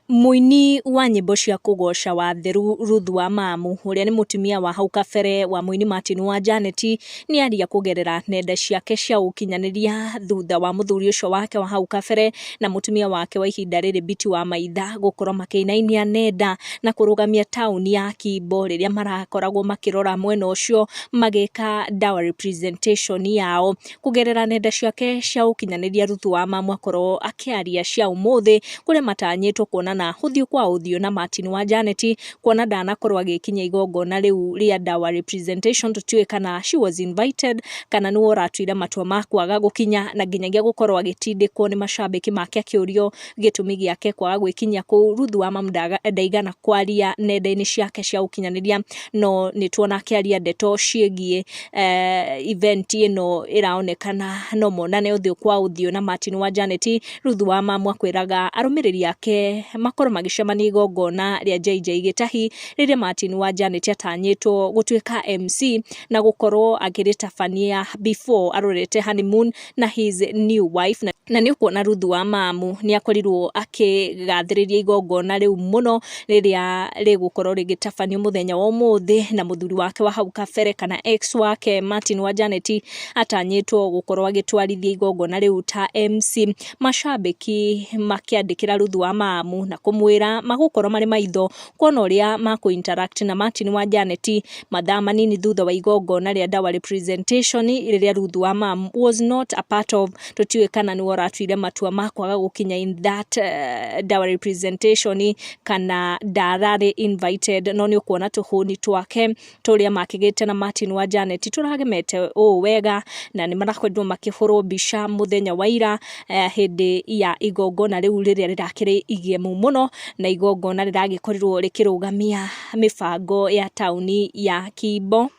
Mũini wa nyĩmbo cia kũgoca Watheru Ruth wa Mamu ũrĩa nĩ mũtumia wa hau kabere wa mũini Martin wa Janet nĩ aria kũgerera nenda ciake cia ũkinyanĩria thutha wa mũthuri ũcio wake wa hau kabere na mũtumia wake wa ihinda rĩrĩ Biti wa Maitha gũkorwo makĩinainia nenda na kũrũgamia taũni ya Kimbo rĩrĩa marakoragwo makĩrora mwena ũcio magĩka dowry presentation yao. Kũgerera nenda ciake cia ũkinyanĩria Ruth wa Mamu akorwo akĩaria cia ũmũthĩ kũrĩa matanyĩtwo kuonana ũthiũ kwa ũthiũ na Martin wa Janet kuona ndanakorwo agĩkinya igongona rĩu rĩa dowry presentation. Tũtiũĩ kana she was invited kana nĩwe ũratuire matua ma kwaga gũkinya, na nginyagia gũkorwo agĩtindĩkwo nĩ macambĩki make akĩũrio gĩtũmi gĩake kwaga gwĩkinyia kũu. Ruth wa Mamu ndaigana kwaria nenda-inĩ ciake cia ũkinyanĩria, no nĩ tuona akĩaria ndeto ciĩgiĩ event ĩno ĩraonekana no monane ũthiũ kwa ũthiũ na Martin wa Janet. Ruth wa Mamu akwĩraga arũmĩrĩri ake makorwo magĩcemania igongona rĩa JJ Gĩtahi rĩrĩa Martin wa Janet atanyĩtwo gũtuĩka MC na gũkorwo akĩrĩtabania before arorete honeymoon na his new wife. Na nĩ ũkuona Ruth wa Mamu nĩ akorirwo akĩgathĩrĩria igongona rĩu mũno rĩrĩa rĩgũkorwo rĩgĩtabanio mũthenya wa ũmũthĩ, na mũthuri wake wa hau kabere kana ex wake Martin wa Janet atanyĩtwo gũkorwo agĩtwarithia igongona rĩu ta MC. Macambĩki makĩandĩkĩra Ruth wa Mamu na kũmwĩra magũkorwo marĩ maitho kuona ũrĩa makũ interact na Martin wa Janet mathaa manini thutha wa igongona rĩa dowry presentation rĩrĩa Ruth wa Mamu was not a part of. Tũtiũĩ kana nĩwe ũratuire matua ma kwaga gũkinya in that dowry presentation kana ndararĩ invited, no nĩ ũkuona tũhũni twake tũrĩa makĩgĩte na Martin wa Janet tũragemete ũũ wega, na nĩ marakorirwo makĩhũrwo mbica mũthenya wa ira hĩndĩ ya igongona rĩu rĩrĩa rĩrakĩrĩ igemu mũno, na igongona rĩragĩkorirwo rĩkĩrũgamia mĩbango ya taũni ya Kimbo.